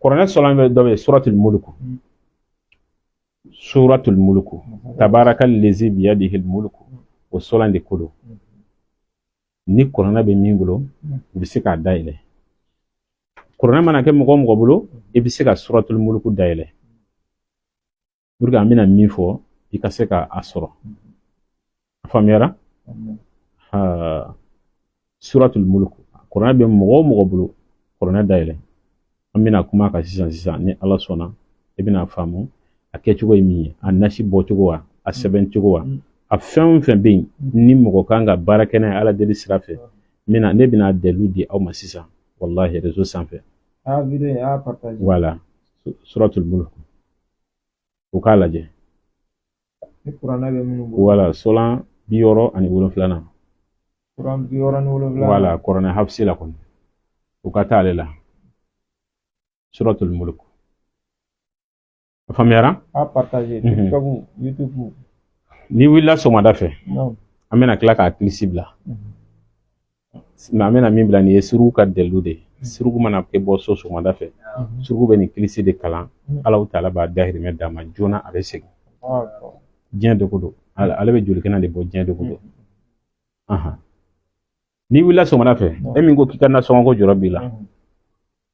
Kuranɛ sɔlan bɛ dɔ bɛ yen, suratul muluku. Suratul muluku, tabaraka lezi biyadihi muluku, o sɔlan de ko don. Ni kuranɛ bɛ min bolo, u bɛ se k'a dayɛlɛ. Kuranɛ mana kɛ mɔgɔ o mɔgɔ bolo, i bɛ se ka suratul muluku dayɛlɛ pour que an bɛna min fɔ, i ka se ka a sɔrɔ. A faamuyara? Suratul muluku, kuranɛ bɛ mɔgɔ o mɔgɔ bolo, kuranɛ dayɛlɛ. An bɛna kuma kan sisan sisan, ni Ala sɔnna, i bɛna faamu a kɛcogo ye min ye, a nasi bɔcogo wa, a sɛbɛn cogo wa, a fɛn o fɛn bɛ yen ni mɔgɔ kan ka baara kɛ n'a ye Ala deli sira fɛ. Ne bɛna dalilu di aw ma sisan, walahi, réseau sanfɛ. A vidéo in, a partage. Voilà, suratul mulk, u k'a lajɛ. Ni kuranɛ bɛ minnu bolo. Voilà, solan 67nan. Kuran 67. Voilà, kuranɛ hafisi la kɔni, u ka taa ale la, suratul mulk. A faamuyara? A partage, TikTok, YouTube. N'i wulila sɔgɔmada fɛ, an bɛna tila k'a kilisi bila. Mɛ an bɛna min bila nin ye, suruku ka dalilu de ye. Suruku mana kɛ bɔ so sɔgɔmada fɛ, suruku bɛ nin kilisi de kalan. Alahu taala b'a dahirimɛ d'a ma joona, a bɛ segin diɲɛ dogo don. Ale bɛ joli kɛnɛ de bɔ diɲɛ dogo don. N'i wulila sɔgɔmada fɛ, e min ko k'i ka nasɔngɔ ko jɔrɔ b'i la,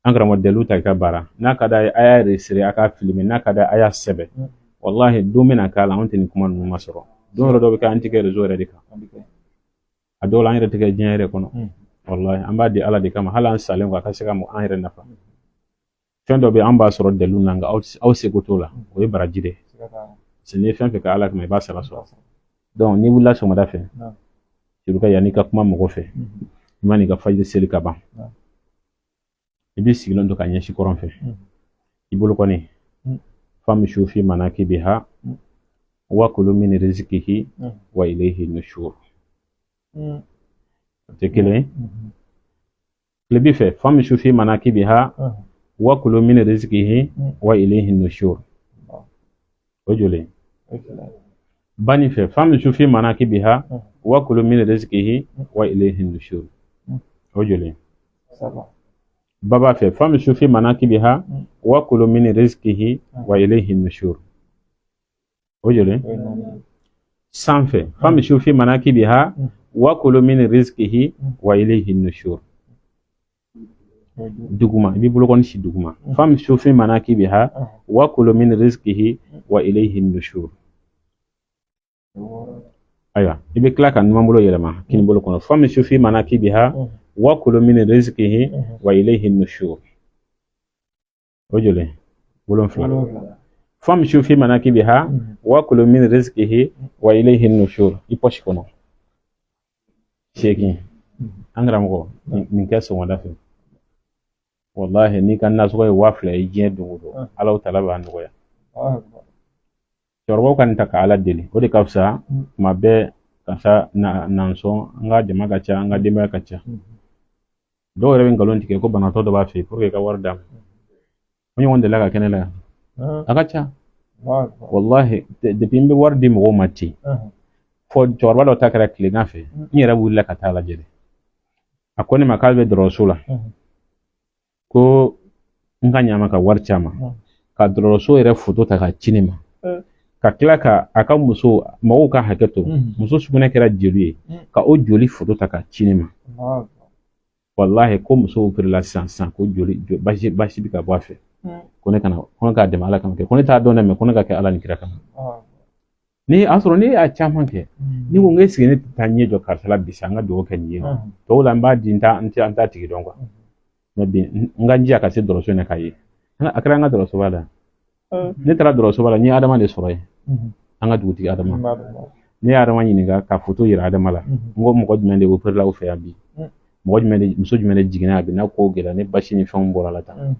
an karamɔgɔ, dalilu ta i ka baara. N'a ka d'a ye, a y'a enregistrer, a k'a filmer. N'a ka d'a ye, a y'a sɛbɛn. Walahi, don bɛna k'a la, anw tɛ nin kuma ninnu ma sɔrɔ. Don yɔrɔ dɔ bɛ kɛ, an tɛ kɛ réseau yɛrɛ de kan. A dɔw la, an yɛrɛ tɛ kɛ diɲɛ yɛrɛ kɔnɔ. Walahi, an b'a di Ala de kama, hali an salen kɔ, a ka se ka an yɛrɛ nafa. Fɛn dɔ bɛ, an b'a sɔrɔ dalilu na, nka aw seko t'o la, o ye baraji de ye. Parce que n'i ye fɛn fɛn kɛ Ala kama, i b'a sara sɔrɔ. Donc n'i wulila sɔgɔmada fɛ, surtout yanni i ka kuma mɔgɔ fɛ, i ma n'i ka fajiri seli ka ban, i b'i sigilen to ka ɲɛsin kɔrɔn fɛ, i bolo kɔni, famshu fi manakibiha wa kulu min rizqihi wa ilayhi nushur. O tɛ kelen ye. Tilebi fɛ, famshu fi manakibiha wa kulu min rizqihi wa ilayhi nushur, o joli? Bani fɛ, famshu fi manakibiha wa kulu min rizqihi wa ilayhi nushur, o joli? Baba fɛ, famshu fi manakibiha wa kulu min rizqihi wa ilayhi nushur, o joli? Sanfɛ, famshu fi manakibiha wa kulu min rizqihi wa ilayhi nushur. Duguma, i b'i bolokɔni si duguma, famshu fi manakibiha wa kulu min rizqihi wa ilayhi nushur. Ayiwa, i bɛ tila ka numanbolo yɛlɛma kinibolo kɔnɔ, famshu fi manakibiha wa kulu min rizqihi wa ilayhi nushur, o joli? 7. Famshu fi manakibiha wa kulu min rizqihi wa ilayhi nushur, i pɔsi kɔnɔ, 8. An karamɔgɔ, nin kɛ sɔgɔmada fɛ. Wallahi, n'i ka nasɔngɔ ye 2000 ye diɲɛ don o don, Alahu taala b'a nɔgɔya. Cɛkɔrɔbaw ka nin ta ka Ala deli, o de ka fisa tuma bɛɛ. Karisa nansɔn, an ka jama ka ca, an ka denbaya ka ca. Dɔw yɛrɛ bɛ nkalon tigɛ ko banabaatɔ dɔ b'a fɛ yen pour que i ka wari d'a ma. O ɲɔgɔn delila ka kɛ ne la yan, a ka ca. Wallahi, depuis n bɛ wari di mɔgɔw ma ten, fɔ cɛkɔrɔba dɔ ta kɛra tilegan fɛ, n yɛrɛ wulila ka taa lajɛ de. A ko ne ma k'ale bɛ dɔgɔtɔrɔso la, ko n ka ɲa ma ka wari ci a ma, ka dɔgɔtɔrɔso yɛrɛ foto ta ka ci ne ma, ka tila ka a ka muso, mɔgɔw ka hakɛ to, muso sugunɛ kɛra joli ye, ka o joli foto ta ka ci ne ma. Wallahi, ko muso operela sisan sisan, ko joli basi basi bɛ ka bɔ a fɛ, ko ne kana, ko ne k'a dɛmɛ Ala kama kɛ. Ko ne t'a dɔn dɛ, mɛ ko ne ka kɛ Ala ni kira kama. Ni a sɔrɔ ne y'a caman kɛ, ni ko n ko sigi ne tɛ taa ɲɛ jɔ karisa la bi sa, an ka dugawu kɛ nin ye. Tɔw la, n b'a di, n t'a n t'a tigi dɔn quoi. Mɛ bi, n ka jija ka se dɔgɔtɔrɔso in na k'a ye. A kɛra an ka dɔgɔtɔrɔsoba la. Ne taara dɔgɔtɔrɔsoba la, n ye Adama de sɔrɔ yen, an ka dugutigi Adama. Ne ye Adama ɲininka ka foto yira Adama la. N ko mɔgɔ jumɛn de operela aw fɛ yan bi? Mɔgɔ jumɛn de, muso jumɛn de jiginna yan bi, n'a ko gɛlɛya ni basi ni fɛnw bɔra la tan?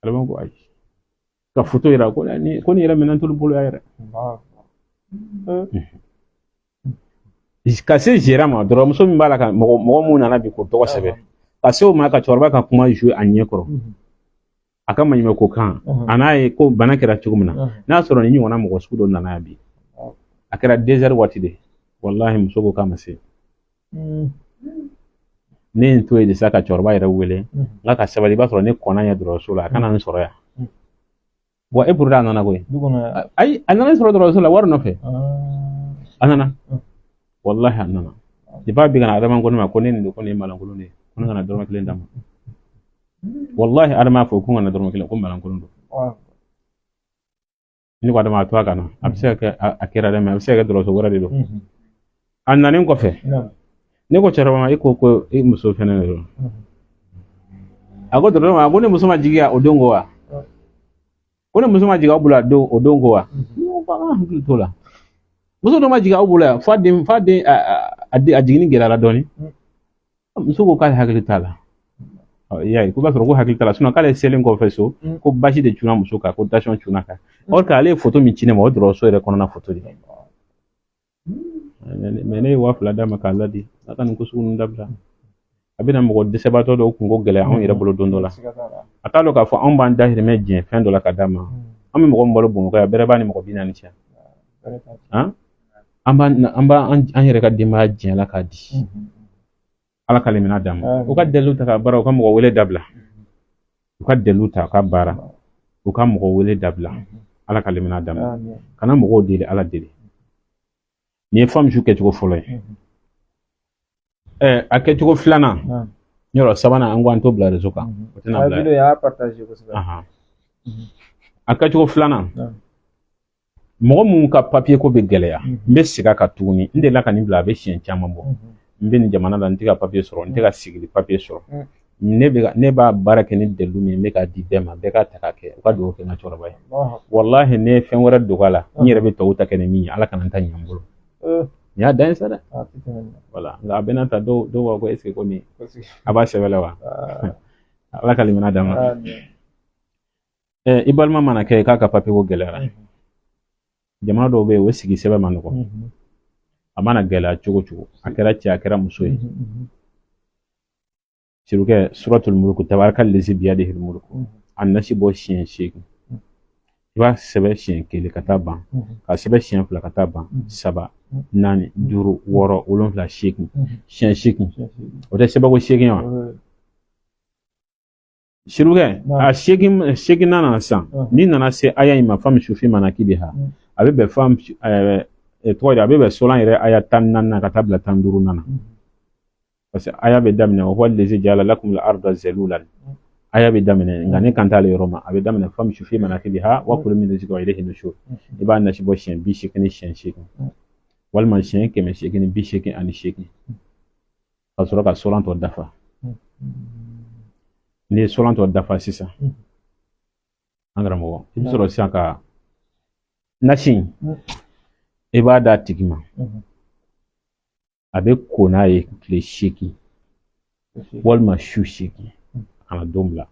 Adama ko ayi, ka foto yira, ko ni ko nin yɛrɛ minɛn t'olu bolo yan yɛrɛ. Ka se gérant ma, dɔrɔn min b'a la ka mɔgɔ mɔgɔ mun nana bi k'o tɔgɔ sɛbɛn, ka se o ma, ka cɛkɔrɔba ka kuma jouer a ɲɛ kɔrɔ, a ka maɲumanko kan, a n'a ye ko bana kɛra cogo min na, n'a sɔrɔ ni ɲɔgɔnna mɔgɔ sugu dɔ nana yan bi. A kɛra 2 heures waati de. Walahi, muso ko k'a ma se. Ne ye n to yen de sa ka cɛkɔrɔba yɛrɛ wele n k'a ka sabali, i b'a sɔrɔ ne kɔnna ɲɛ dɔgɔtɔrɔso la, a kana n sɔrɔ yan. Wa e pourtant a nana koyi. Ayi, a nana n sɔrɔ dɔgɔtɔrɔso la wari nɔfɛ. A nana, walahi a nana. Depuis a bɛ ka na, Adama ko ne ma ko ne nin don, ko nin ye malankolon de ye, ko ne kana dɔrɔmɛ kelen d'a ma. Walahi Adama y'a fɔ ko n kana dɔrɔmɛ kelen, ko malankolon don. Ne ko Adama, a to a ka na, a bɛ se ka kɛ a kɛra dɛ, mais a bɛ se ka kɛ dɔgɔtɔrɔso wɛrɛ de don. A nanen kɔfɛ, ne ko cɛkɔrɔba ma, e ko ko e muso fɛnɛ de don. A ko dɔgɔtɔrɔ ma ko ne muso ma jigin yan o don ko wa? Ko ne muso ma jigin aw bolo a don o don ko wa? Ne ko an hakili t'o la. Muso dɔ ma jigin aw bolo yan f'a den a jiginni gɛlɛyara dɔɔnin. Muso ko k'ale hakili t'a la. I y'a ye ko b'a sɔrɔ ko hakili t'a la, sinon k'ale selen kɔfɛ so, ko basi de cunna muso kan, ko tension cunna kan. Or que ale ye photo min ci ne ma, o dɔgɔtɔrɔso yɛrɛ kɔnɔna photo de ye. Mais ne ye 2000 d'a ma k'a ladi a ka nin ko sugu ninnu dabila. A bɛna mɔgɔ dɛsɛbaatɔ dɔw kunko gɛlɛya anw yɛrɛ bolo don dɔ la. A t'a dɔn k'a fɔ anw b'an dahirimɛ jɛn fɛn dɔ la ka d'a ma. An bɛ mɔgɔ min balo Bamakɔ yan, bɛrɛ b'a ni mɔgɔ 40 cɛ. An b'an an yɛrɛ ka denbaya jɛn la k'a di. Ala ka limaniya d'an ma. U ka dalilu ta ka baara, u ka mɔgɔ wele dabila. U ka dalilu ta ka baara, u ka mɔgɔ wele dabila. Ala ka limaniya d'an ma. Kana mɔgɔw deli, Ala deli. Nin ye famsu kɛcogo fɔlɔ ye. A kɛcogo filanan, yɔrɔ sabanan, an ko an t'o bila réseau kan, o tɛna bila. A kɛcogo filanan, mɔgɔ minnu ka papiye ko bɛ gɛlɛya, n bɛ segin a kan tuguni. N delila ka nin bila, a bɛ siɲɛ caman bɔ. N bɛ nin jamana la, n tɛ ka papiye sɔrɔ, n tɛ ka sigili papiye sɔrɔ. Ne b'a baara kɛ ni dalilu min ye, n bɛ k'a di bɛɛ ma, bɛɛ k'a ta k'a kɛ. U ka dugawu kɛ n ka cɛkɔrɔba ye. Walahi, ne ye fɛn wɛrɛ dogo a la, n yɛrɛ bɛ tɔw ta kɛ ni min ye, Ala kana n ta ɲɛ n bolo. Nin y'a dan ye sa dɛ. Wala nka a bɛna ta, dɔw b'a fɔ ko est ce que ko nin a b'a sɛbɛ la wa? Ala ka limaniya d'an ma. I balima mana kɛ k'a ka papiye ko gɛlɛyara, jamana dɔw bɛ yen, o sigi sɛbɛn ma nɔgɔn. A mana gɛlɛya cogo cogo, a kɛra cɛ, a kɛra muso ye, sirukɛ, suratul mulku, tabaraka lezi biyadihil mulku, a nasi bɔ siɲɛ 8. I b'a sɛbɛn siɲɛ kelen ka taa ban, k'a sɛbɛn siɲɛ fila ka taa ban, saba, naani, duuru, wɔɔrɔ, wolonfila, 8, siɲɛ 8. O tɛ sɛbɛnko 8 wa? Sirukɛ, a seeginnan nana sisan, n'i nana se aya in ma, famsu fi manakibiha, a bɛ bɛn fam tɔgɔ di, a bɛ bɛn solan yɛrɛ aya 14nan ka taa bila 15nan na. Parce que aya bɛ daminɛ wa huwa allazi ja'ala lakum al-arda zalulan, aya bɛ daminɛ, nka ne kan t'ale yɔrɔ ma. A bɛ daminɛ famsu fi manakibiha wa kulu min rizqi wa ilayhi nushur. I b'a nasi bɔ siɲɛ 80 ni siɲɛ 8, walima siɲɛ 888, ka sɔrɔ ka solan tɔ dafa. N'i ye solan tɔ dafa sisan, an karamɔgɔ, i bɛ sɔrɔ sisan ka nasi in, i b'a d'a tigi ma, a bɛ ko n'a ye tile 8 walima su 8, a kana don bila.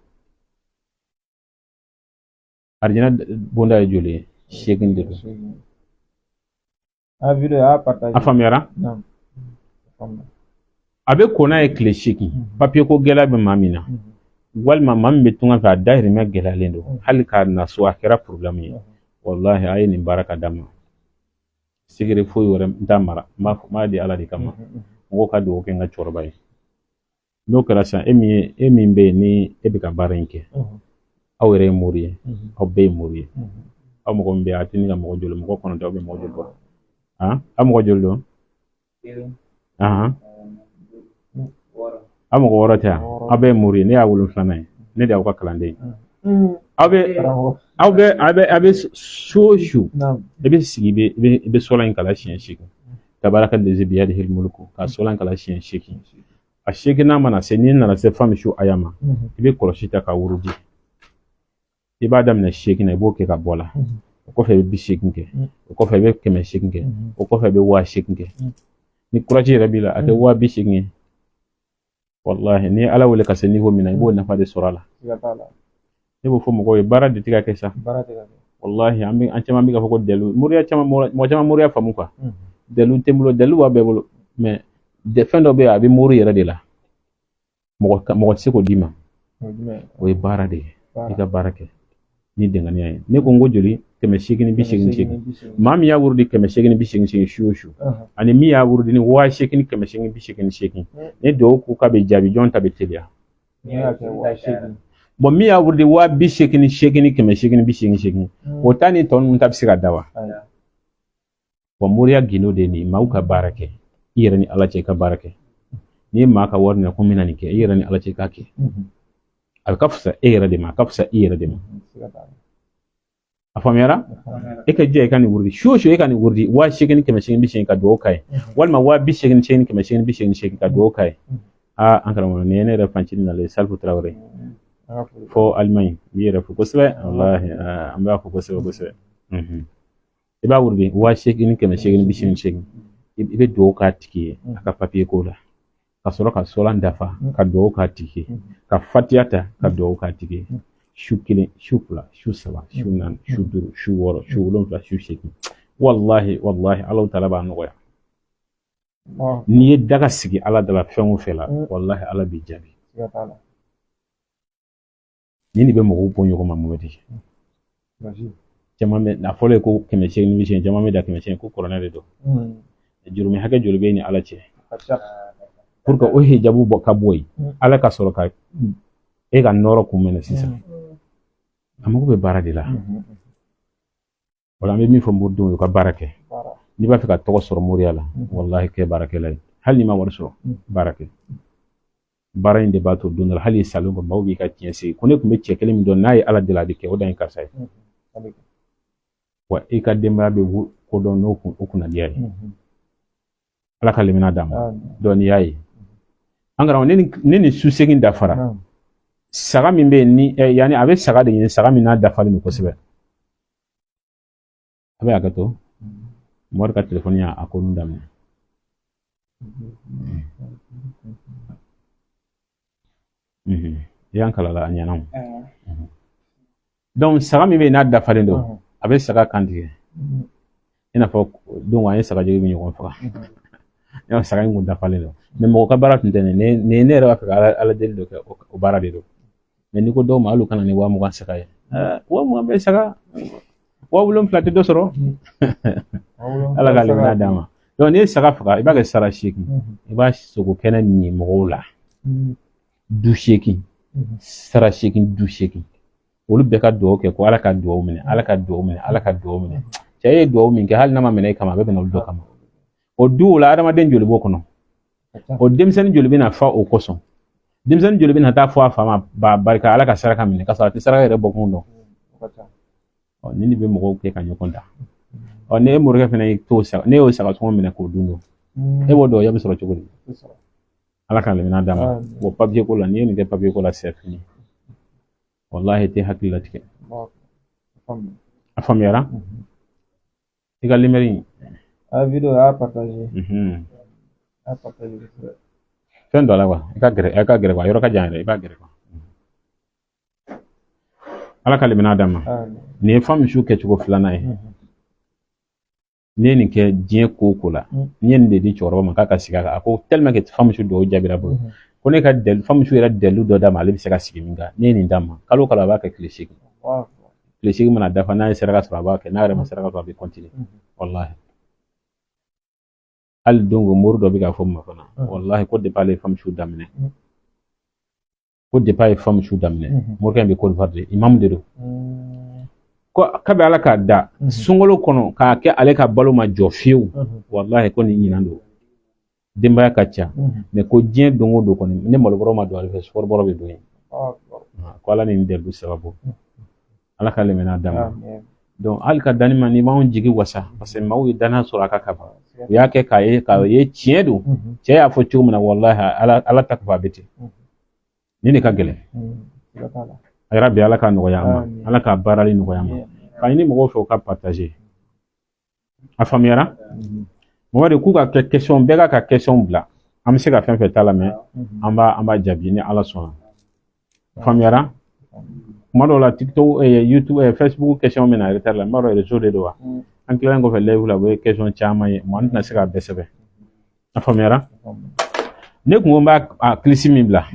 Arijinɛ bonda ye joli ye? 8 de don. A faamuyara? A bɛ ko n'a ye tile 8. Papiye ko gɛlɛya bɛ maa min na, walima maa min bɛ tunga fɛ, a dahirimɛ gɛlɛyalen don, hali k'a na so a kɛra problème ye, walahi, a ye nin baara ka d'a ma. Secret foyi wɛrɛ n t'a mara, n b'a fɔ, n b'a di Ala de kama. Mɔgɔw ka dugawu kɛ n ka cɛkɔrɔba ye. N'o kɛra sisan, e min ye, e min bɛ yen ni e bɛ ka baara in kɛ, aw yɛrɛ ye mori ye, aw bɛɛ ye mori ye. Aw mɔgɔ min bɛ yen, a tɛ ni ka mɔgɔ joli, mɔgɔ 9, aw bɛ mɔgɔ joli bɔ? Aw mɔgɔ joli don? Aw mɔgɔ 6 tɛ yan? Aw bɛɛ ye mori ye, ne y'a 7nan ye, ne de y'aw ka kalanden ye. Aw bɛ su o su, i bɛ sigi, i bɛ sɔla in kalan siɲɛ 8, tabaraka lezi biyadihil mulku, ka sɔla in kalan siɲɛ 8. A seeginnan mana se, n'i nana se famsu aya ma, i bɛ kɔlɔsi ta ka wurudi. I b'a daminɛ 8 na, i b'o kɛ ka bɔ la. O kɔfɛ, i bɛ 80 kɛ. O kɔfɛ, i bɛ 800 kɛ. O kɔfɛ, i bɛ 8000 kɛ. Ni courage yɛrɛ b'i la, a kɛ 80000 ye. Walahi, n'i ye Ala wele ka se niveau min na, i b'o nafa de sɔrɔ a la. Ne b'o fɔ mɔgɔw ye, baara de tɛ ka kɛ sa. Walahi, an bɛ an caman bɛ k'a fɔ ko dalilu, moriya caman, mɔgɔ caman moriya faamu quoi. Dalilu tɛ n bolo, dalilu b'a bɛɛ bolo, mais fɛn dɔ bɛ yen, a bɛ mori yɛrɛ de la. Mɔgɔ tɛ se k'o d'i ma. O ye baara de ye, i ka baara kɛ. Ni dɛngɛniya ye. Ne ko n ko joli? 888. Maa min y'a wurudi 888 su o su, ani min y'a wurudi ni 8888, ne duwawu ko k'a bɛ jaabi, jɔn ta bɛ teliya? Bon, min y'a wurudi 88,888, o ta ni tɔ ninnu ta bɛ se ka da wa? Bon, moriya gindo de ye nin ye. Maaw ka baara kɛ, i yɛrɛ ni Ala cɛ, i ka baara kɛ. N'i ye maa ka wari minɛ ko n bɛna nin kɛ, i yɛrɛ ni Ala cɛ, i k'a kɛ. A ka fisa e yɛrɛ de ma, a ka fisa i yɛrɛ de ma. A faamuyara? E ka jɛ, i ka nin wurudi su o su, e ka nin wurudi 8880 ka dugawu k'a ye, walima 88,888 ka dugawu k'a ye. Aa, an karamɔgɔ, nin ye ne yɛrɛ fancinin nalen, Salifu Tarawele fo Alimaɲi, n b'i yɛrɛ fo kosɛbɛ. Walahi, an b'a fo kosɛbɛ kosɛbɛ. I b'a wurudi 8888, i bɛ dugawu k'a tigi ye a ka papiye ko la, ka sɔrɔ ka sɔlan dafa ka dugawu k'a tigi ye, ka fatiya ta ka dugawu k'a tigi ye, su kelen, su fila, su saba, su naani, su duuru, su wɔɔrɔ, su wolonfila, su seegin. Walahi, walahi, Alahu taala b'a nɔgɔya. N'i ye daga sigi Ala da la fɛn o fɛn la, walahi, Ala b'i jaabi. Nin de bɛ mɔgɔw bɔ ɲɔgɔn ma. Mohamɛdi, caman bɛ a fɔlɔ ye ko 880, caman bɛ da 800 ko kuranɛ de don. Jurumi hakɛ joli bɛ ni Ala cɛ pour que o hijabu bɔ ka bɔ yen, Ala ka sɔrɔ ka e ka nɔrɔ kun minɛ sisan? A mago bɛ baara de la. Wala an bɛ min fɔ moridenw ye, u ka baara kɛ. N'i b'a fɛ ka tɔgɔ sɔrɔ moriya la, walahi, kɛ baarakɛla ye. Hali n'i ma wari sɔrɔ, baara kɛ. Baara in de b'a to don dɔ la, hali salon kɔ, maaw b'i ka tiɲɛ sigi ko ne tun bɛ cɛ kelen min dɔn, n'a ye Ala deli, a bɛ kɛ, o dan ye karisa ye. Wa i ka denbaya bɛ kodɔn n'o o kunnadiya ye. Ala ka limaniya d'an ma. Donc n'i y'a ye, an karamɔgɔ, ne ni su segin dafara, saga min bɛ yen ni yanni a bɛ saga de ɲini, saga min n'a dafalen don kosɛbɛ. A bɛ hakɛ to, Mɔri ka telefɔni y'a ko nun daminɛ. I y'an kala la, a ɲɛna o. Donc saga min bɛ yen n'a dafalen don, a bɛ saga kan tigɛ, i n'a fɔ don an ye sagajigi min ɲɔgɔn faga. Yɔrɔ saga in kun dafalen don, mais mɔgɔ ka baara tun tɛ nin nin. Ne yɛrɛ b'a fɛ ka Ala deli dɔ kɛ, o baara de don. Mais n'i ko dɔw ma hali u kana ni 20,000 saga ye, 20,000 bɛ saga, 70,000 tɛ dɔ sɔrɔ. Ala ka limaniya d'an ma. Donc n'i ye saga faga, i b'a kɛ sara 8, i b'a sogo kɛnɛ ni mɔgɔw la du 8, sara 8, du 8, olu bɛɛ ka dugawu kɛ ko Ala ka dugawu minɛ, Ala ka dugawu minɛ, Ala ka dugawu minɛ. Cɛ ye dugawu min kɛ, hali n'a ma minɛ e kama, a bɛ bɛn olu dɔ kama. O du la, adamaden joli b'o kɔnɔ? O denmisɛnnin joli bɛna fa o kosɔn? Denmisɛnnin joli bɛna taa fɔ a fa ma ba barika Ala ka saraka minɛ, ka sɔrɔ a tɛ saraka yɛrɛ bɔ kun dɔn? Ɔ, nin de bɛ mɔgɔw kɛ ka ɲɔgɔn da. Ɔ, ne e morikɛ fana t'o saga, ne y'o saga sɔngɔ minɛ k'o dun don, e b'o dɔn, ya bɛ sɔrɔ cogo di? Ala ka limaniya d'an ma. Bon, papiye ko la, n'i ye nin kɛ papiye ko la, c'est fini. Walahi, tɛ hakili latigɛ. A faamuyara? I ka limɛri in. A vidéo a partager. A partager kosɛbɛ. Fɛn dɔ la quoi, i ka gɛrɛ, i ka gɛrɛ quoi, yɔrɔ ka jan yɛrɛ, i b'a gɛrɛ quoi. Ala ka limaniya d'an ma. Nin ye fa misiw kɛcogo filanan ye. N'i ye nin kɛ diɲɛ ko o ko la, n'i ye nin de di cɛkɔrɔba ma k'a ka sigi a kan, a ko tellement que fa misi dɔw jaabira bolo ko ne ka fa misiw yɛrɛ dalilu dɔ d'a ma, ale bɛ se ka sigi min kan. Ne ye nin d'a ma, kalo o kalo a b'a kɛ tile 8. Tile 8 mana dafa, n'a ye saraka sɔrɔ, a b'a kɛ, n'a yɛrɛ ma saraka sɔrɔ, a bɛ continuer. Walahi, hali don ko mori dɔ bɛ k'a fɔ n ma fana, walahi, ko depuis ale ye fa misiw daminɛ, ko depuis a ye fa misiw daminɛ, morikɛ in bɛ Côte d'Ivoire de, imamu de don, ko kabi Ala k'a da sunkalo kɔnɔ k'a kɛ ale ka balo ma jɔ fiyewu. Walahi, ko nin ɲinan don, denbaya ka ca, mais ko diɲɛ don o don kɔni, ne malobɔrɔ ma don ale fɛ, sukaro bɛ don yen. Ko Ala ni nin dalilu sababu, Ala ka limaniya d'an ma. Donc hali ka danni ma, n'i m'anw jigi wasa, parce que maaw ye danaya sɔrɔ a kan ka ban, u y'a kɛ k'a ye tiɲɛ don. Cɛ y'a fɔ cogo min na, walahi, Ala ta kɔfɛ a bɛ ten. Nin de ka gɛlɛn. A yɛrɛ bi, Ala k'a nɔgɔya an ma, Ala k'a baarali nɔgɔya an ma. K'a ɲini mɔgɔw fɛ u ka partager. A faamuyara? Mɔgɔ de k'u ka kɛ question, bɛɛ ka question bila, an bɛ se ka fɛn fɛn ta lamɛn, an b'a jaabi ni Ala sɔnna. Faamuyara? Kuma dɔw la, TikTok, YouTube, Facebook question bɛ na retard la, n b'a dɔn réseau de don wa. An tilalen kɔfɛ live la, o ye question caman ye, an tɛna se k'a bɛɛ sɛbɛn. A faamuyara? Ne kun ko n b'a kilisi min bila,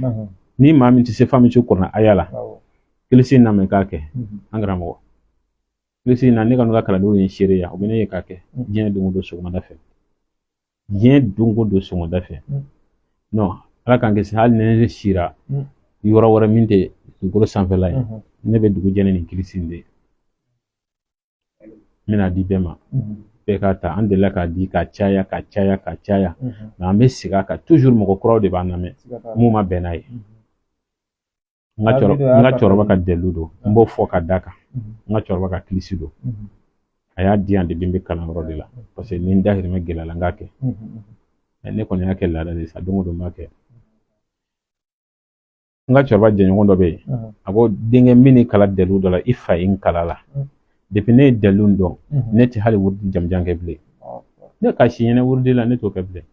ni maa min tɛ se fa misi kɔnɔ aya la. Kilisi in na mɛ k'a kɛ, an karamɔgɔ, kilisi in na, ne ka n ka kalandenw ye seereya, u bɛ ne ye k'a kɛ diɲɛ don o don sɔgɔmada fɛ, diɲɛ don o don sɔgɔmada fɛ. Non, Ala k'an kisi, hali ni ne sira yɔrɔ wɛrɛ min tɛ dugukolo sanfɛla ye, ne bɛ dugu jɛ ni nin kilisi in de ye. N bɛna di bɛɛ ma, bɛɛ k'a ta. An delila k'a di ka caya, ka caya, ka caya, nka an bɛ segin a kan toujours. Mɔgɔ kuraw de b'an lamɛn mun ma bɛn n'a ye. N ka cɛkɔrɔba ka dalilu don, n b'o fɔ ka d'a kan. N ka cɛkɔrɔba ka kilisi don, a y'a di yan depuis n bɛ kalanyɔrɔ de la, parce que ni n dahirimɛ gɛlɛyara, n k'a kɛ. Ne kɔni y'a kɛ laada de ye sa, don o don n b'a kɛ. N ka cɛkɔrɔba jɛɲɔgɔn dɔ bɛ yen, a ko: denkɛ, n bɛ n'i kalan dalilu dɔ la, i fa ye n kala la. Depuis ne ye dalilu dɔn, ne tɛ hali wurudi jamujan kɛ bilen. Ne ka si ɲɛnɛ wurudi la, ne t'o kɛ bilen.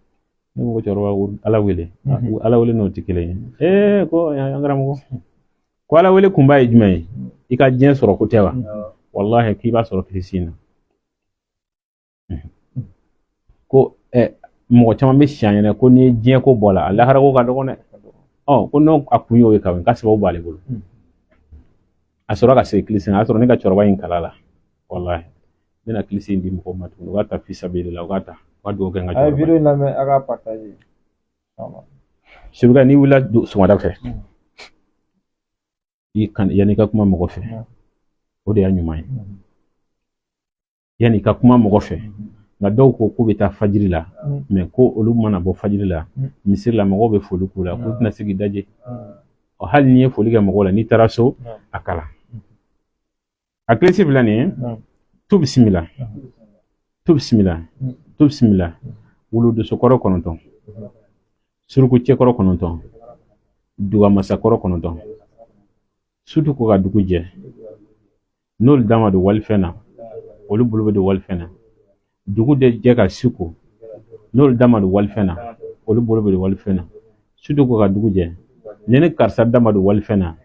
Ne ko: cɛkɔrɔba, Ala wele, Ala wele n'o tɛ kelen ye. Ee, ko an karamɔgɔ ko Ala wele kunba ye jumɛn ye? I ka diɲɛ sɔrɔ ko tɛ wa? Walahi, k'i b'a sɔrɔ kilisi in na. Ko mɔgɔ caman bɛ si an ɲɛna ko n'i ye diɲɛ ko bɔ a la, a lahara ko ka dɔgɔn dɛ. Ɔ, ko n'o a kun y'o ye ka ban, k'a sababu b'ale bolo. A sɔrɔ ka se kilisi na, a y'a sɔrɔ ne ka cɛkɔrɔba in kala la. Walahi, n bɛna kilisi in di mɔgɔw ma tuguni, u k'a ta fisabili la, u k'a ta, u ka dugawu kɛ n ka A ye cɛkɔrɔba. Vidéo in lamɛn, a k'a partager. Seguka, n'i wulila sɔgɔmada fɛ, i kan yanni i ka kuma mɔgɔ fɛ, o de y'a ɲuman ye, yanni i ka kuma mɔgɔ fɛ. Nka dɔw ko k'u bɛ taa fajiri la, mɛ ko olu mana bɔ fajiri la misiri la, mɔgɔw bɛ foli k'u la, k'u tɛna se k'i daje. Ɔ, hali n'i ye foli kɛ mɔgɔw la, n'i taara so, a kalan. A kilisi filɛ nin ye: tu bisimila, tu bisimila, tu bisimila, wulu dosokɔrɔ 9, suruku cɛkɔrɔ 9, dugamasakɔrɔ 9, sutu ko ka dugu jɛ, n'olu da ma don walifɛn na, olu bolo bɛ don walifɛn na. Dugu de jɛ ka su ko, n'olu da ma don walifɛn na, olu bolo bɛ don walifɛn na. Sutu ko ka dugu jɛ, ni ni karisa da ma don walifɛn na,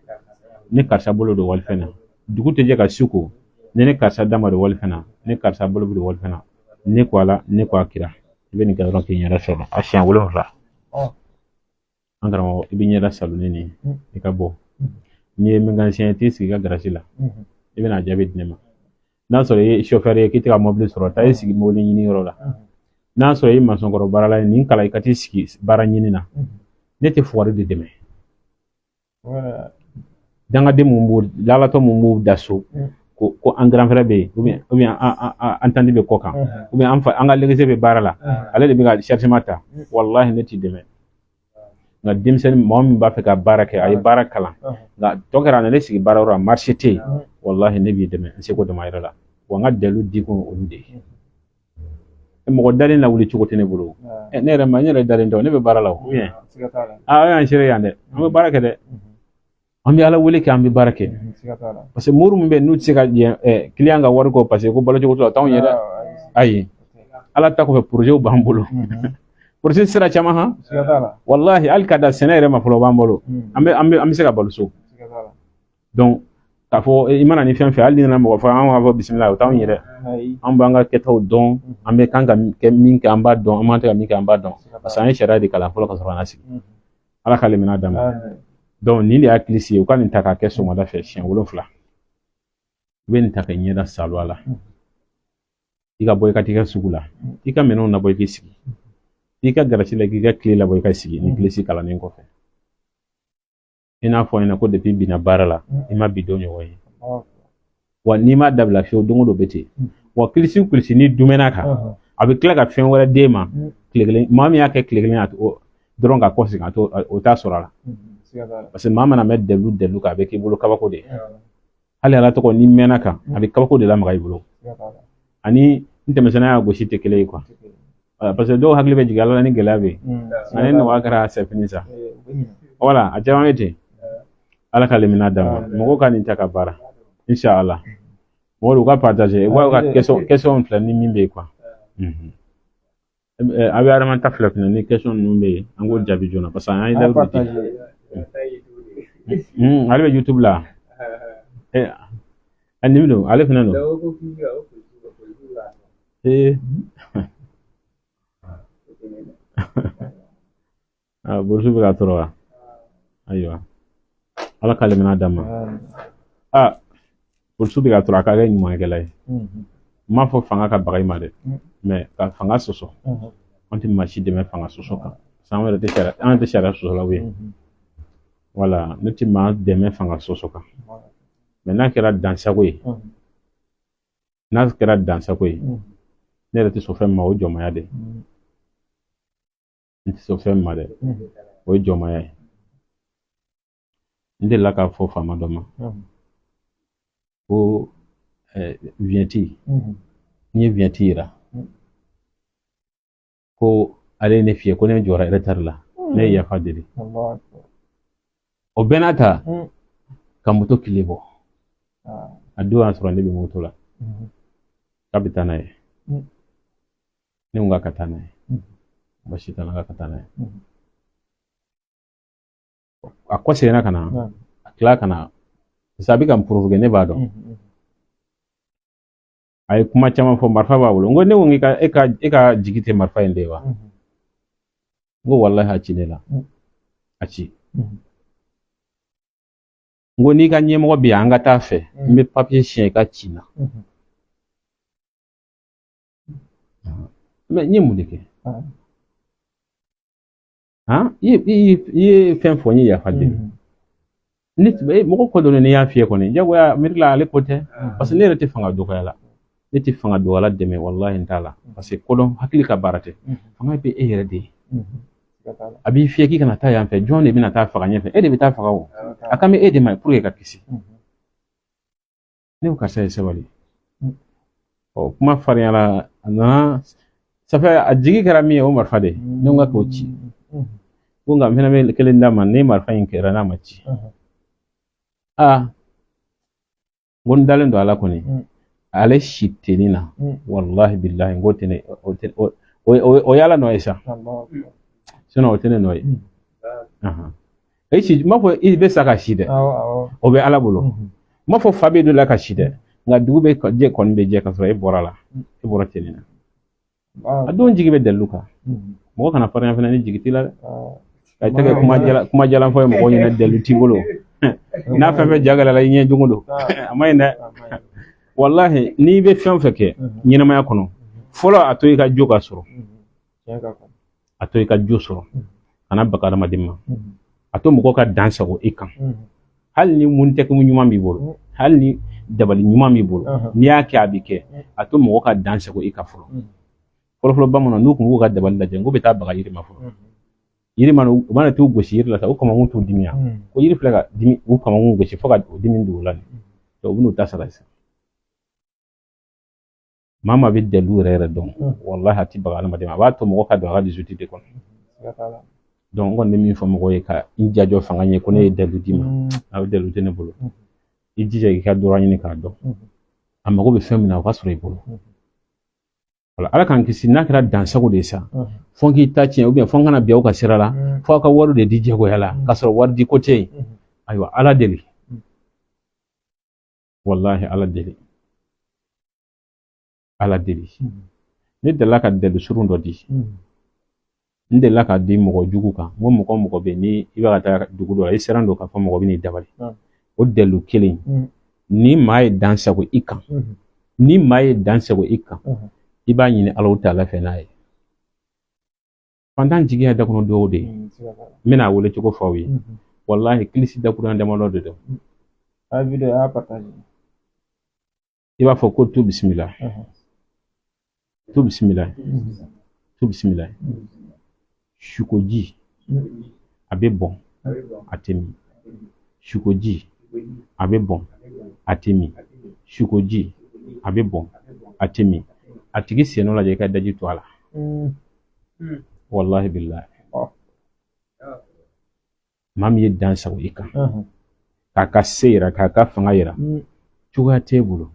ni karisa bolo don walifɛn na. Dugu tɛ jɛ ka su ko, ni ni karisa da ma don walifɛn na, ni karisa bolo bɛ don walifɛn na. Ne ko Ala, ne ko a kira. I bɛ nin kɛ dɔrɔn k'i ɲɛda sɔrɔ a siɲɛ 7. An karamɔgɔ, i bɛ ɲɛda salon nin i ka bɔ. N'i ye mécanicien ye, t'i sigi i ka garage la, i bɛna jaabi di ne ma. N'a sɔrɔ i ye chauffeur ye k'i tɛ ka mobili sɔrɔ, taa i sigi mobili ɲini yɔrɔ la. N'a sɔrɔ i ye maçon baarala ye, nin kalan, i ka t'i sigi baara ɲini na. Ne tɛ fugari de dɛmɛ. Dangaden mun b'u lalatɔ, mun b'u da so ko an grand frère bɛ yen, ou bien an tante bɛ kɔ kan, ou bien an fa, an ka légese bɛ baara la, ale de bɛ ka chargement ta, walahi, ne t'i dɛmɛ. Nka denmisɛnnin, mɔgɔ min b'a fɛ ka baara kɛ, a ye baara kalan, nka tɔ kɛra a na ne sigi baara yɔrɔ la, marché tɛ yen, walahi, ne b'i dɛmɛ n seko dama yɛrɛ la. Wa n ka dalilu di kun olu de ye. Mɔgɔ dalen lawuli cogo tɛ ne bolo. Ne yɛrɛ ma, n yɛrɛ dalen tɛ, ne bɛ baara la o, ou bien aa, y'an seere yan dɛ, an bɛ baara kɛ dɛ, an bɛ Ala wele kɛ, an bɛ baara kɛ, parce que mori min bɛ yen n'u tɛ se ka jɛ client ka wari kɔ, parce que ko balo cogo t'o la, t'anw ye dɛ. Ayi, Ala ta kɔfɛ, projet b'an bolo, projet sira caman han. Walahi, hali ka da sɛnɛ yɛrɛ ma fɔlɔ, o b'an bolo, an bɛ se ka balo so. Donc k'a fɔ i mana ni fɛn fɛn, hali n'i nana mɔgɔ fɔ, an b'a fɔ bisimila, o t'anw ye dɛ. An b'an ka kɛtaw dɔn, an bɛ kan ka kɛ min kɛ, an b'a dɔn, an man tɛ ka min kɛ, an b'a dɔn, parce que an ye sariya de kalan fɔlɔ ka sɔrɔ ka na sigi. Ala k'ale minɛ d'a ma. Donc nin de y'a kilisi ye. U ka nin ta k'a kɛ sɔgɔmada fɛ siɲɛ 7. I bɛ nin ta ka ɲɛda salo a la, i ka bɔ, i ka t'i ka sugu la, i ka minɛnw labɔ, i k'i sigi i ka garage la, k'i ka tile labɔ, i ka sigi ni kilisi kalannen kɔfɛ. I n'a fɔ ɲɛna ko depuis binna baara la, i ma bi don ɲɔgɔn ye wa. N'i m'a dabila fiyewu, don o don bɛ ten wa. Kilisi o kilisi, n'i dumɛn'a kan, a bɛ tila ka fɛn wɛrɛ d'e ma tile kelen. Maa min y'a kɛ tile kelen dɔrɔn ka kɔ segin, a t'o o t'a sɔrɔ a la, parce que maa mana mɛn dalilu dalilu kan, a bɛ k'i bolo kabako de ye. Hali Ala tɔgɔ, n'i mɛnna kan, a bɛ kabako de lamaga i bolo. Ani n tɛmɛsɛnɛ y'a gosi tɛ kelen ye quoi, parce que dɔw hakili bɛ jigin Ala la ni gɛlɛya bɛ yen, nka ni nɔgɔya kɛra, c'est fini sa. Voilà, a caman bɛ ten. Ala ka lemina d'an ma. Mɔgɔw ka nin ta ka baara, inshallah. Mɔgɔw u ka partager, u ka question filɛ ni min bɛ yen quoi. A bɛ adama ta filɛ fɛnɛ ni question ninnu bɛ yen, an k'o jaabi joona, parce que an ye dayiru di. Ale bɛ YouTube la. Ɛ, nin don, ale fɛnɛ don. Ee, ah, bourse bɛ ka tɔɔrɔ wa? Ayiwa, Ala k'ale minɛ d'an ma. Aa, polisiw bɛ ka tɔrɔ, a ka kɛ ɲumankɛla ye. N m'a fɔ fanga ka baga i ma dɛ, mais ka fanga sɔsɔ, an tɛ maa si dɛmɛ fanga sɔsɔ kan, parce que an yɛrɛ tɛ sariya, an tɛ sariya sɔsɔlaw ye. Wala ne tɛ maa dɛmɛ fanga sɔsɔ kan, mais n'a kɛra dansago ye, n'a kɛra dansago ye, ne yɛrɛ tɛ sɔn fɛn min ma, o ye jɔnmaya de ye. N tɛ sɔn fɛn min ma dɛ, o ye jɔnmaya ye. N delila k'a fɔ faama dɔ ma ko vignette, n ye vignette yira ko ale ye ne fiyɛ, ko ne jɔra retard la, ne ye yafa deli. O bɛɛ n'a ta, ka moto kile bɔ, a don y'a sɔrɔ ne bɛ moto la, k'a bɛ taa n'a ye. Ne ko k'a ka taa n'a ye, baasi t'a la, k'a ka taa n'a ye. A kɔ seginna ka na, a tila ka na, parce que a bɛ ka n provoquer, ne b'a dɔn. A ye kuma caman fɔ, marifa b'a bolo. N ko ne ko e ka jigi tɛ marifa in de ye wa? N ko walahi, a ci ne la, a ci. N ko n'i ka ɲɛmɔgɔ bɛ yan, an ka taa fɛ, n bɛ papiye siɲɛ i ka ci na. Mais n ye mun de kɛ? Han, i ye fɛn fɔ, n ye yafa deli. Ne mɔgɔ ko dɔ, n'i y'a fiyɛ kɔni, jagoya miiri la, ale ko tɛ, parce que ne yɛrɛ tɛ fanga dɔgɔya la, ne tɛ fanga dɔgɔya la dɛmɛ, walahi n t'a la, parce que kodɔn hakili ka baara tɛ. Fanga bɛ e yɛrɛ de ye, a b'i fiyɛ k'i kana taa yan fɛ, jɔn de bɛna taa faga ɲɛfɛ? E de bɛ taa faga o, a kan bɛ e de ma pour que ka kisi. Ne ko karisa ye sabali. Ɔ, kuma farinyara, a nana ça fait a jigi kɛra min ye, o marifa de ye. Ne ko k'o ci, ko nka n fana bɛ kelen d'a ma, ni marifa in kɛra n'a ma ci, aa, n ko n dalen don a la kɔni, ale si tɛ na, walahi bilahi, n ko tɛ ne o y'ala nɔ ye sa, sinon o tɛ ne nɔ ye. E si, n b'a fɔ i bɛ sa ka si dɛ, o bɛ ala bolo. N b'a fɔ fa bɛ don la ka si dɛ, nka dugu bɛ jɛ kɔni bɛ jɛ ka sɔrɔ e bɔra la, e bɔra tenni na. A don jigi bɛ dalilu kan, mɔgɔ kana farinya fana ni jigi t'i la dɛ, ka tɛ kɛ kuma jalan fɔ ye mɔgɔw ɲɛna, dalilu t'i bolo, n'a fɛn fɛn ja gɛlɛyara i ɲɛ jogo don, a ma ɲi dɛ. Walahi, n'i bɛ fɛn o fɛn kɛ ɲɛnamaya kɔnɔ, fɔlɔ a to i ka jo ka sɔrɔ, a to i ka jo sɔrɔ, kana baga adamaden ma, a to mɔgɔw ka dan sago i kan, hali ni mun tɛ ɲuman b'i bolo, hali ni dabali ɲuman b'i bolo, n'i y'a kɛ a bɛ kɛ, a to mɔgɔw ka dan sago i kan fɔlɔ. Fɔlɔfɔlɔ bamananw n'u tun b'u ka dabali lajɛ, n ko bɛ taa baga yiri ma fɔlɔ, yiri mana u mana t'u gosi yiri la sa, u kamankun t'u dimi yan, ko yiri filɛ ka dimi, u kamankun gosi fo ka dimi don u la nin, u bɛn'u ta sara sisan. Maa maa bɛ dalilu yɛrɛ yɛrɛ dɔn, walahi a ti baga adamaden ma, a b'a to mɔgɔ ka don a ka dusu de kɔnɔ. Donc n kɔni bɛ min fɔ mɔgɔw ye, ka n jajɔ fanga ɲɛ ko ne ye dalilu d'i ma, a bɛ dalilu tɛ ne bolo. I jija i ka dɔrɔn ɲini k'a dɔn, a mago bɛ fɛn min na, o ka sɔrɔ i bolo. Wala ala k'an kisi, n'a kɛra dansago de ye sa, fo n k'i ta tiɲɛ, ou bien fo n kana bin aw ka sira la, fo aw ka wari de di jagoya la, k'a sɔrɔ wari di ko tɛ yen. Ayiwa, ala deli, walahi ala deli, ala deli. Ne delila ka dalilu surun dɔ di, n delila k'a di mɔgɔ jugu kan, n ko mɔgɔ mɔgɔ bɛ ni i bɛ ka taa dugu dɔ la, i siran don k'a fɔ mɔgɔ bɛ n'i dabali, o dalilu kelen, ni maa ye dan sago i kan, ni maa ye dan sago i kan, i b'a ɲini Alahu taala fɛ n'a ye. Fantan jigi ya da kɔnɔ dɔw de ye, n bɛna a wele cogo fɔ aw ye, walahi kilisi dakurunya damadɔ de don. I b'a fɔ ko tu bisimila, tu bisimila, tu bisimila, sukoji a bɛ bɔn a tɛ min, sukoji a bɛ bɔn a tɛ min, sukoji a bɛ bɔn a tɛ min. A tigi sennɔ lajɛ, i ka daji to a la, walahi bilahi. Maa min ye dan sago i kan, k'a ka se yira, k'a ka fanga yira, cogoya t'e bolo,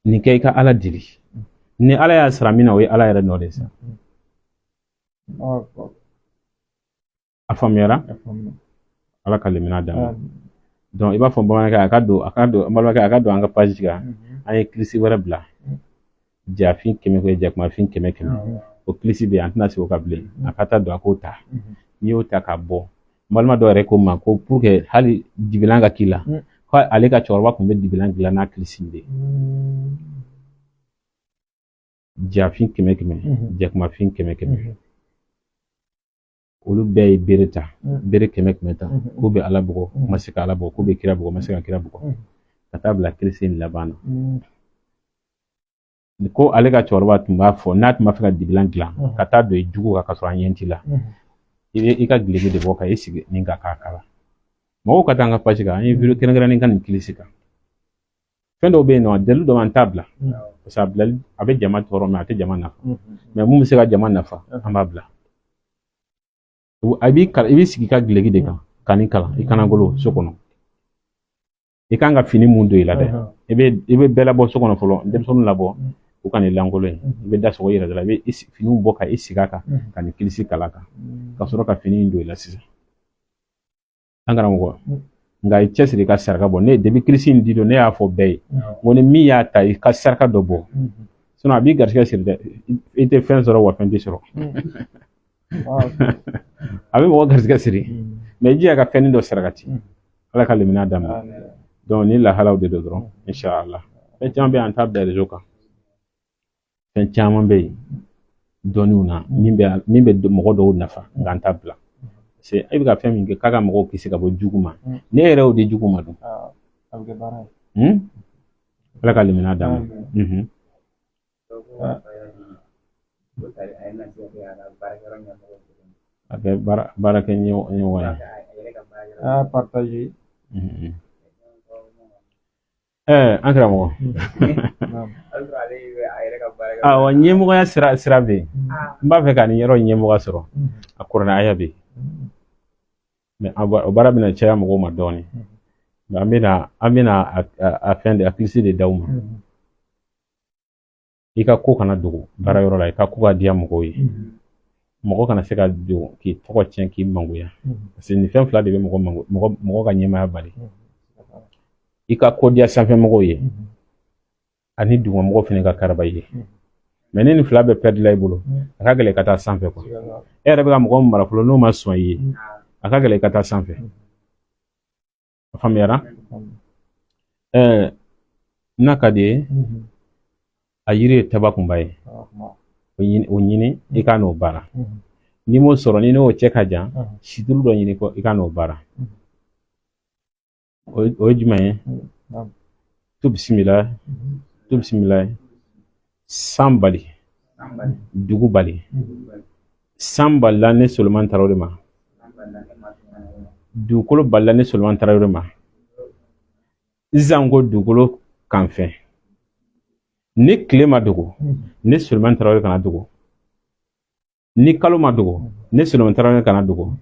nin kɛ i ka ala deli, ni ala y'a sara min na, o ye ala yɛrɛ nɔ de ye sa. A faamuyara? Ala ka limaniya d'an ma. Donc i b'a fɔ bamanankɛ a ka don, a ka don, n balimakɛ a ka don an ka page kan, an ye kilisi wɛrɛ bila, jafin 100 kɛ jakumafin 100 100, o kilisi bɛ yen, an tɛna segin o kan bilen. A ka taa don a k'o ta, n'i y'o ta ka bɔ, n balima dɔw yɛrɛ ko n ma ko pour que hali dibilan ka k'i la, ko Ko ale ka cɛkɔrɔba tun bɛ dibilan dilan n'a kilisi de ye. Jafin kɛmɛ kɛmɛ, jakumafin kɛmɛ kɛmɛ, olu bɛɛ ye bere ta, bere kɛmɛ kɛmɛ ta, k'u bɛ Ala bugɔ, u ma se ka Ala bugɔ, k'u bɛ kira bugɔ, u ma se ka kira bugɔ, ka taa bila kilisi in laban na. Ko ale ka cɛkɔrɔba tun b'a fɔ, n'a tun b'a fɛ ka dibilan dilan ka taa don i jugu kan ka sɔrɔ a ɲɛ t'i la, i bɛ i ka duloki de bɔ ka i sigi nin kan k'a kala. Mɔgɔw ka taa an ka page kan, an ye vidéo kɛrɛnkɛrɛnnen ka nin kilisi kan. Fɛn dɔw bɛ yen nɔ, dalilu dɔ an t'a bila, parce que a bilali a bɛ jama tɔɔrɔ, mais a tɛ jama nafa. Mais mun bɛ se ka jama nafa, an b'a bila. A b'i i b'i sigi i ka duloki de kan ka nin kalan i kanagolo so kɔnɔ. I kan ka fini mun don i la dɛ, i bɛ bɛɛ labɔ so kɔnɔ fɔlɔ, denmisɛnninw labɔ, u ka nin lankolon ye, i bɛ da sɔgɔ i yɛrɛ la, i bɛ finiw bɔ ka i sigi a kan ka nin kilisi kala kan, ka sɔrɔ ka fini in don i la sisan. An karamɔgɔ, nka i cɛsiri i ka saraka bɔ. Ne depuis kilisi in di don, ne y'a fɔ bɛɛ ye, n ko ni min y'a ta, i ka saraka dɔ bɔ, sinon a b'i garisɛgɛ siri dɛ. I tɛ fɛn sɔrɔ wa fɛn tɛ sɔrɔ. A bɛ mɔgɔ garisɛgɛ siri, mais i jija ka fɛnnin dɔ sarakati. Ala ka limaniya d'an ma. Donc ni lahalaw de don dɔrɔn, inshallah. Fɛn caman bɛ yen, an t'a bila réseau kan. Fɛn caman bɛ yen dɔnniw na, min bɛ mɔgɔ dɔw nafa, nka an t'a bila, parce que e bɛ ka fɛn min kɛ k'a ka mɔgɔw kisi ka bɔ jugu ma, ne yɛrɛ y'o di jugu ma dun. A bɛ kɛ baara ye. Ala ka limaniya d'an ma. A kɛ baarakɛ ɲɔgɔn ye. A partager. An karamɔgɔ. Awɔ, ɲɛmɔgɔya sira bɛ yen. N b'a fɛ ka nin yɔrɔ ɲɛmɔgɔ sɔrɔ. A kuranɛ aya bɛ yen. Mais o baara bɛna caya mɔgɔw ma dɔɔnin. An bɛna a fɛn de, a kilisi de d'aw ma. I ka ko kana dogo baara yɔrɔ la, i ka ko ka diya mɔgɔw ye. Mɔgɔ kana se ka don k'i tɔgɔ tiɲɛ, k'i mangoya. Parce que nin fɛn fila de bɛ mɔgɔ ka ɲɛmaaya bali. I ka ko diya sanfɛ mɔgɔw ye, ani dugumamɔgɔw fana ka karaba i ye. Mais ni nin fila bɛɛ pɛrɛdila i bolo, a ka gɛlɛn i ka taa sanfɛ quoi. E yɛrɛ bɛ ka mɔgɔ min mara fɔlɔ, n'o ma sɔn i ye, a ka gɛlɛn i ka taa sanfɛ. A faamuyara? N'a ka di ye, a yiri ye tabakunba ye. O ɲini i ka n'o baara. N'i m'o sɔrɔ, ni n'o cɛ ka jan, situlu dɔ ɲini i ka n'o baara. O ye jumɛn ye? Tu bisimila, tu bisimila. San bali, dugu bali. San balila ne Solomani Tarawele ma. Dugukolo balila ne Solomani Tarawele ma. Sisan ko dugukolo kan fɛn. Ni tile ma dogo, ne Solomani Tarawele kana dogo. Ni kalo ma dogo, ne Solomani Tarawele kana dogo.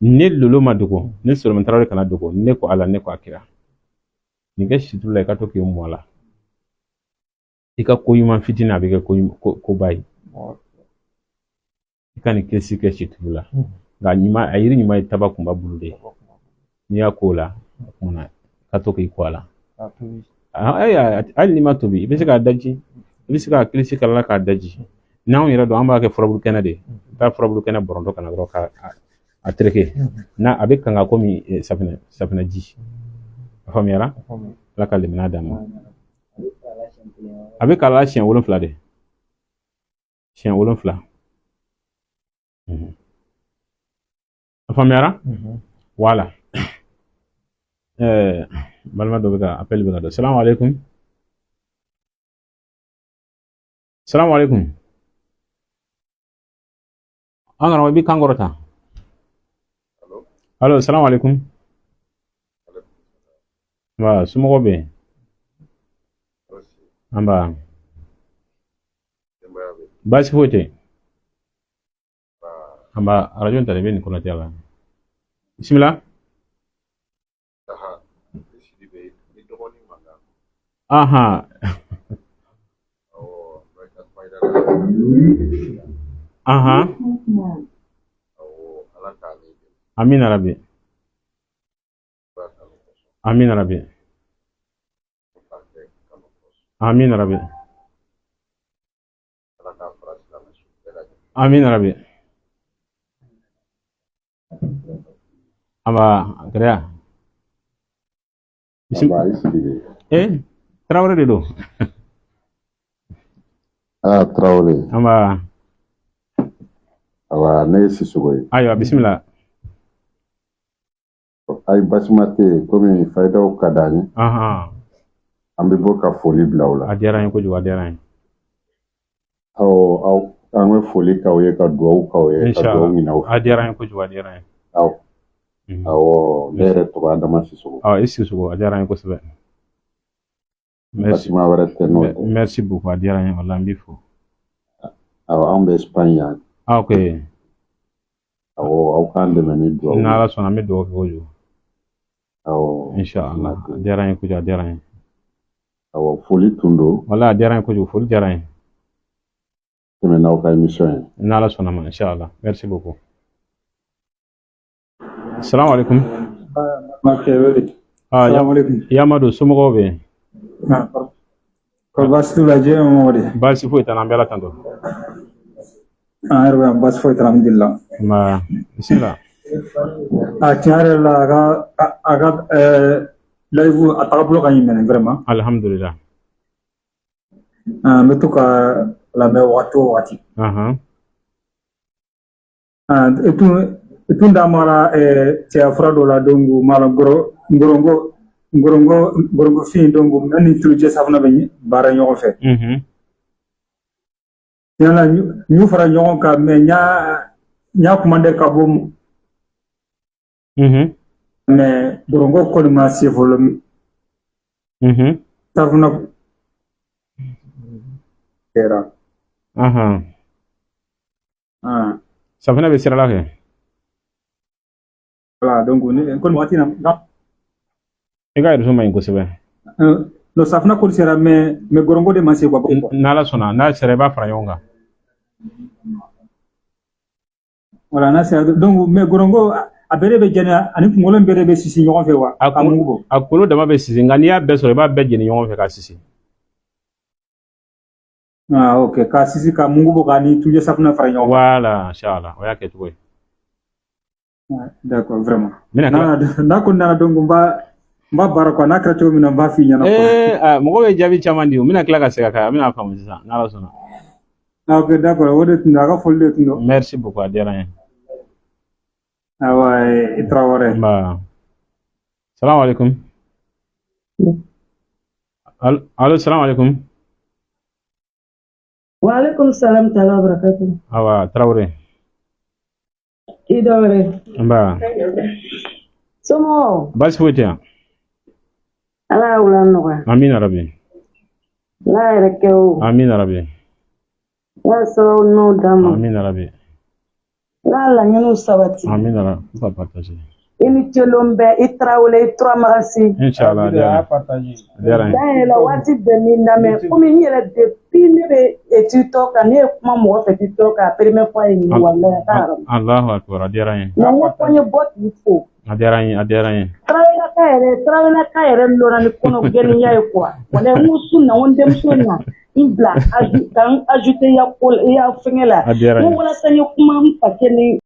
Ni lolo ma dogo, ne Solomani Tarawele kana dogo. Ne ko Ala, ne ko a kira. Nin kɛ situlu la, i ka to k'i mɔ a la. I ka ko ɲuman fitinin, a bɛ kɛ koba ye. I ka nin kilisi kɛ situlu la. Nka ɲuman, a yiri ɲuman ye tabakunba bulu de ye. N'i y'a k'o la, o kumana ka to k'i ko a la. Hali n'i ma tobi, i bɛ se k'a daji. I bɛ se k'a kilisi kala k'a daji. N'anw yɛrɛ don, an b'a kɛ furabulu kɛnɛ de ye. I bɛ taa furabulu kɛnɛ bɔrɔntɔ ka na dɔrɔn ka a tereke. N'a a bɛ kanga komi safunɛ ji. A faamuyara? Ala ka limaniya d'an ma. A bɛ kala siɲɛ 7 de. Siɲɛ 7. A faamuyara? Wala. Balima dɔ bɛ ka appel bɛ ka don. Salamu aleykum. Salamu aleykum. An karamɔgɔ, i b'i kan kɔrɔta. Allo, salamu aleykum. Nba, somɔgɔw bɛ yen? Nba. Baasi foyi tɛ yen. Nba, arajo ta de bɛ nin kɔnɔ la. Bisimila. Ahan. Ahan. Amina rabi. Amina rabi. Amina rabi. Amina rabi. Aba, gɛrɛya. Eh, Traoré de don. Ah, Traoré. An. Awa, ne ye Sisoko ye. Ayiwa, bisimila. Ayi, basima tɛ yen, komi fayidaw ka d'an ye. An bɛ bɔ ka foli bila o la. A diyara n ye kojugu, a diyara n ye. Awɔ, aw, an bɛ foli k'aw ye, ka dugawu k'aw ye, ka dugawu ɲini aw fɛ. A diyara n ye kojugu, a diyara n ye. Awɔ. Awɔ, ne yɛrɛ tɔgɔ Adama Sisoko. Awɔ, i Sisoko, a diyara n ye kosɛbɛ. Merci. Basima wɛrɛ tɛ n'o tɛ. Merci beaucoup, a diyara n ye, walahi, n b'i fo. Awɔ, anw bɛ Espagne yan. Ah, ok. Awɔ, aw k'an dɛmɛ ni dugawu ye. N'Ala sɔnna, an bɛ dugawu kɛ kojugu. Awɔ. Inshallah, a diyara n ye kojugu, a diyara n ye. Awɔ, foli tun don. Walahi, a diyara n ye kojugu, foli diyara n ye. Tɛmɛ n'aw ka émission ye. N'Ala sɔnna ma, inshallah. Merci beaucoup. Salamu alaikum. Ah, Salamu alaikum. Yamadu, somɔgɔw bɛ yen? Ko baasi t'u la, diɲɛ mɔgɔ de. Baasi foyi t'an na, an bɛ Ala tando. An yɛrɛ bɛ yan, baasi foyi t'an na, alhamdulillah. Nba, bisimila. A tiɲɛ yɛrɛ la, a ka live a tagabolo ka ɲi mɛnɛ, vraiment. Alhamdulillah. N bɛ to ka lamɛn wagati o wagati. I tun da mara cɛya fura dɔ la, donc mara ngorongo ngorongo ngorongo fin, donc ne ni tulujɛ safunɛ bɛ baara ɲɔgɔn fɛ. Tiɲɛ la, n y'u fara ɲɔgɔn kan, mais n y'a commandé ka bɔ, mais ngorongo kɔni ma se fɔlɔ. Safunɛ kɛra. Safunɛ bɛ sira la kɛ. Voilà, donc ne kɔni waati na. I ka réseau man ɲi kosɛbɛ. No, safunɛ kɔni sera, mais gorongo de ma se quoi. N'Ala sɔnna, n'a sera, i b'a fara ɲɔgɔn kan. Voilà, n'a sera, donc, mais gorongo a bɛɛ de bɛ jɛni ani kunkolo in bɛɛ de bɛ sisi ɲɔgɔn fɛ wa? A Ka mugu bɔ. A kolo dama bɛ sisi, nka n'i y'a bɛɛ sɔrɔ, i b'a bɛɛ jeni ɲɔgɔn fɛ k'a sisi. Ah, ok, ka sisi ka mugu bɔ k'a ni tuje safunɛ fara ɲɔgɔn kan. Voilà, inchallah, o y'a kɛcogo ye. D'accord, vraiment. N bɛna tila. N'a kɔni nana, donc n b'a baara quoi, n'a kɛra cogo min na, n b'a f'i ɲɛna quoi. Ee, mɔgɔw bɛ jaabi caman di, o n bɛna tila ka segin a kan, an bɛna faamu sisan, n'Ala sɔnna. Ah, ok, d'accord, o de tun don, a ka foli de tun don. Merci beaucoup, a diyara n ye. Awa, i Tarawele. Nba. Salamu alaikum. Allo, salamu alaikum. Wa alaikum salam ta'ala wa barakatuh. Awa, Tarawele. I dɔwɛrɛ. Nba. Somɔgɔw? Baasi foyi tɛ yan. Ala y'a wula nɔgɔya. Amina rabi. Ala yɛrɛ kɛ o. Amina rabi. Ala ye sababu ɲumanw d'an ma. Amina rabi. Ala y'a laɲiniw sabati. Amina rabi. Faut pas partager. I ni telon bɛɛ, i Tarawele, i Turamagasi. Inchallah, a diyara n ye. A diyara n ye. Dan yɛrɛ la, waati bɛɛ n'i lamɛn, komi n yɛrɛ, depuis ne bɛ TikTok kan, ne ye kuma mɔgɔ fɛ TikTok kan, première fois ye nin ye, walahi, a ka haram. Allahu akbar, a diyara n ye. Mais n ko fo n ye bɔ k'i fo. A diyara n ye, a diyara n ye. Tarawelaka yɛrɛ, Tarawelaka yɛrɛ lɔnna ni kɔnɔ gɛlɛnya ye quoi. Walahi, n ko su na, n ko n denmuso na n bila ka n ajouter i ya ko i ya fɛngɛ la. A diyara n N ye. ko walasa n ye kuma n facɛ ni